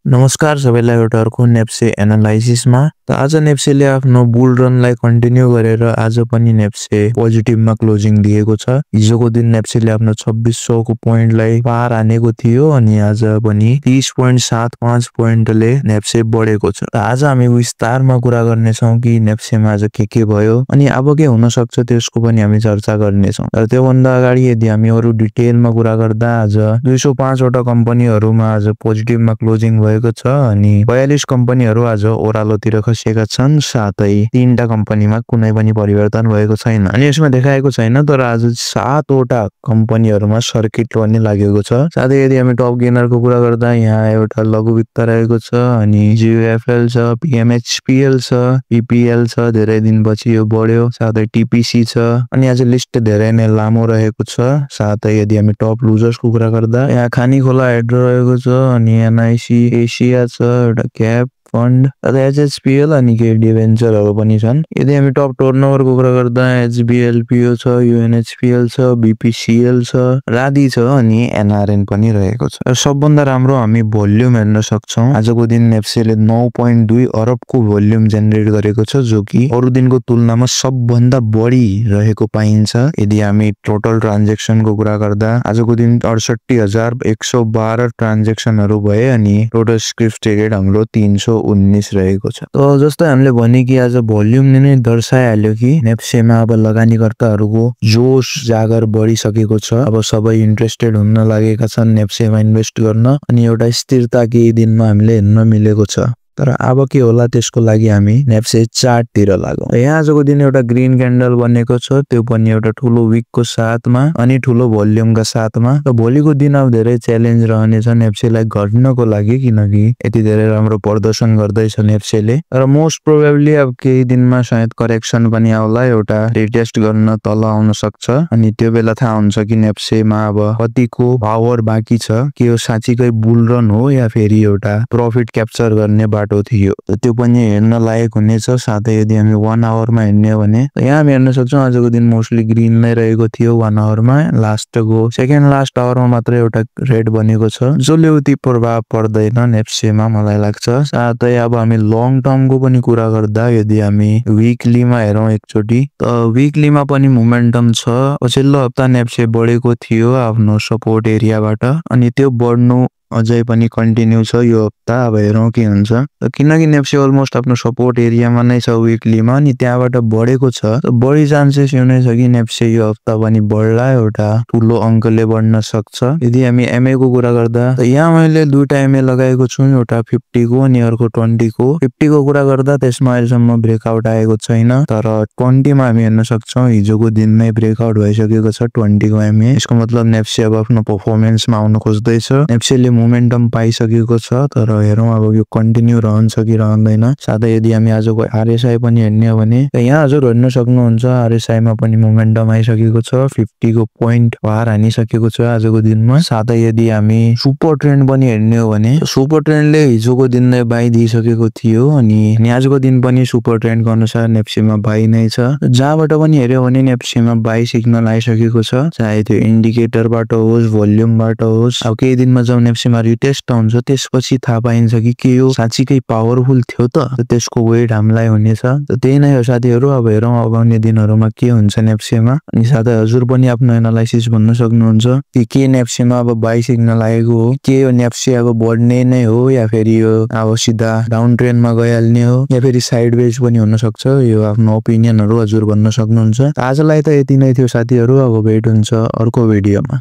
नमस्कार सबैलाई एउटा अर्को नेप्से एनालाइसिसमा। त आज नेप्सेले आफ्नो बुल रनलाई कन्टिन्यू गरेर आज पनि नेप्से पोजिटिभमा क्लोजिङ दिएको छ। हिजोको दिन नेप्सेले आफ्नो 2600 को पोइन्टलाई पार हानेको थियो अनि आज पनि 30.75 पोइन्टले नेप्से बढेको छ। त आज हामी विस्तारमा कुरा गर्ने छौं कि नेप्सेमा आज के भयो अनि अब के हुन सक्छ त्यसको पनि हामी चर्चा गर्ने छौं। र त्योभन्दा अगाडि यदि हामी अरु डिटेलमा कुरा गर्दा आज 205 वटा कम्पनीहरुमा आज पोजिटिभमा क्लोजिङ भएको छ अनि 42 कम्पनीहरु आज ओरालोतिर खसेका छन्। साथै 3 टा कम्पनीमा कुनै पनि परिवर्तन भएको छैन अनि यसमा देखाएको छैन, तर आज 7 वटा कम्पनीहरुमा सर्किट पनि लागेको छ। साथै यदि हामी टप गेनरको कुरा गर्दा यहाँ एउटा लघु वित्त रहेको छ अनि जीयूएफएल छ, पीएमएचपीएल छ, पीपीएल छ, धेरै दिनपछि यो बढ्यो। साथै टीपीसी छ अनि आज लिस्ट धेरै नै लामो रहेको छ। साथै यदि हामी टप लुजर्सको कुरा गर्दा यहाँ खानीखोला हाइड्रो रहेको छ अनि एनआईसी एशिया छ, एउटा क्याप फन्ड, एचएचपीएल अनि केडी भेन्चरहरु पनि छन्। यदि हामी टप टर्नओभरको कुरा गर्दा एचबीएलपीओ छ, यूएनएचपीएल छ, बीपीसीएल छ, रादी छ अनि एनआरएन पनि रहेको छ। सबभन्दा राम्रो हामी भोल्युम हेर्न सक्छौं। आजको दिन नेप्सेले 9.2 अरबको भोल्युम जेनेरेट गरेको छ, जो कि अरु दिनको तुलनामा सबभन्दा बढी रहेको पाइन्छ। यदि हामी टोटल ट्रान्ज्याक्सनको कुरा गर्दा आजको दिन 68,112 ट्रान्ज्याक्सनहरु भए अनि टोटल स्क्रिप्ट ट्रेडेड हाम्रो 319 रहेको छ। त जस्तै हामीले भने कि आज भोल्युमले नै दर्शाइहाल्यो कि नेप्सेमा अब लगानीकर्ताहरुको जोश जागर बढिसकेको छ। अब सबै इन्ट्रेस्टेड हुन लागेका छन् नेप्सेमा इन्भेस्ट गर्न अनि एउटा स्थिरता केही दिनमा हामीले हेर्न मिलेको छ। तर अब के होला त्यसको लागि हामी नेप्से चार्ट तिर लागौं। यहाँ आजको दिन एउटा ग्रीन क्यान्डल बनेको छ, त्यो पनि एउटा ठूलो विकको साथमा अनि ठूलो भोल्युमका साथमा। र भोलिको दिन अब धेरै च्यालेन्ज रहनेछ नेप्सेलाई घट्नको लागि, किनकि यति धेरै राम्रो प्रदर्शन गर्दैछ नेप्सेले। र मोस्ट प्रोबेबली अब केही दिनमा सायद करेक्सन पनि आउला, एउटा रिटेस्ट गर्न तल आउन सक्छ अनि त्यो बेला थाहा हुन्छ कि नेप्सेमा अब कतिको पावर बाँकी छ, के यो साच्चीकै बुल रन हो या फेरि एउटा प्रफिट क्याप्चर गर्ने बाटो थियो। त्यो पनि हेर्न लायक हुनेछ। साथै यदि हामी 1 आवरमा हेर्ने हो भने यहाँ हामी हेर्न सक्छौं आजको दिन मोस्टली ग्रीन नै रहेको थियो 1 आवरमा। लास्टको सेकेन्ड लास्ट आवरमा मात्र एउटा रेड बनेको छ, जसले उति प्रभाव पर्दैन नेप्सेमा मलाई लाग्छ। साथै अब हामी लङ टर्मको पनि कुरा गर्दा यदि हामी वीकलीमा हेरौं एकचोटी, त वीकलीमा पनि मोमेन्टम छ। पछिल्लो हप्ता नेप्से बढेको थियो आफ्नो सपोर्ट एरियाबाट अनि त्यो बढ्नु अझै पनि कन्टिन्यू छ यो हप्ता। अब हेरौं के हुन्छ, किनकि नेप्से अलमोस्ट आफ्नो सपोर्ट एरियामा नै छ वीकलीमा अनि त्यहाँबाट बढेको छ। बढी चान्सेस यो नै छ कि नेप्से यो हप्ता पनि बढ्ला, एउटा ठूलो अंकले बढ्न सक्छ। यदि हामी एमए को कुरा गर्दा त यहाँ मैले दुईटा एमए लगाएको छु, एउटा 50 को अनि अर्को 20 को। 50 को कुरा गर्दा त्यसमा अहिलेसम्म ब्रेकआउट आएको छैन, तर 20 मा हामी हेर्न सक्छौं हिजोको दिनमै ब्रेकआउट भइसकेको छ 20 को एमए। यसको मतलब नेप्से अब आफ्नो पर्फर्मेन्समा आउन खोज्दैछ। नेप्सेले मोमेन्टम पाइसकेको छ, तर हेरौं अब यो कन्टिन्यू रहन्छ कि रहँदैन। साथै यदि हामी आजको आरएसआई पनि हेर्ने हो भने यहाँ हजुर हेर्न सक्नुहुन्छ आरएसआई मा पनि मोमेन्टम आइसकेको छ, 50 को पोइन्ट पार हानिसकेको छ आजको दिनमा। साथै यदि हामी सुपर ट्रेन्ड पनि हेर्ने हो भने सुपर ट्रेन्डले हिजोको दिन नै बाइ दिइसकेको थियो अनि आजको दिन पनि सुपर ट्रेन्डको अनुसार नेप्सेमा बाइ नै छ। जहाँबाट पनि हेर्यो भने नेप्सेमा बाइ सिग्नल आइसकेको छ, चाहे त्यो इन्डिकेटरबाट होस्, भोल्युमबाट होस्। अब केही दिनमा जब नेप्सेमा रिटेस्ट हुन्छ त्यसपछि थाहा पाइन्छ कि के यो साच्चीकै पावरफुल थियो त त्यसको वेट हामीलाई हुनेछ। त्यही नै हो साथीहरु, अब हेरौं आउने दिनहरुमा के हुन्छ नेप्सेमा। अनि साथै हजुर पनि आफ्नो एनालाइसिस भन्न सक्नुहुन्छ कि के नेप्सेमा अब बाइ सिग्नल आएको हो, के यो नेप्से अब बढ्ने नै हो या फेरि यो अब सिधा डाउन ट्रेन्डमा गइहाल्ने हो या फेरि साइडवेज पनि हुन सक्छ। यो आफ्नो ओपिनियनहरु हजुर भन्न सक्नुहुन्छ। आजलाई त यति नै थियो साथीहरु, अब भेट हुन्छ अर्को भिडियोमा।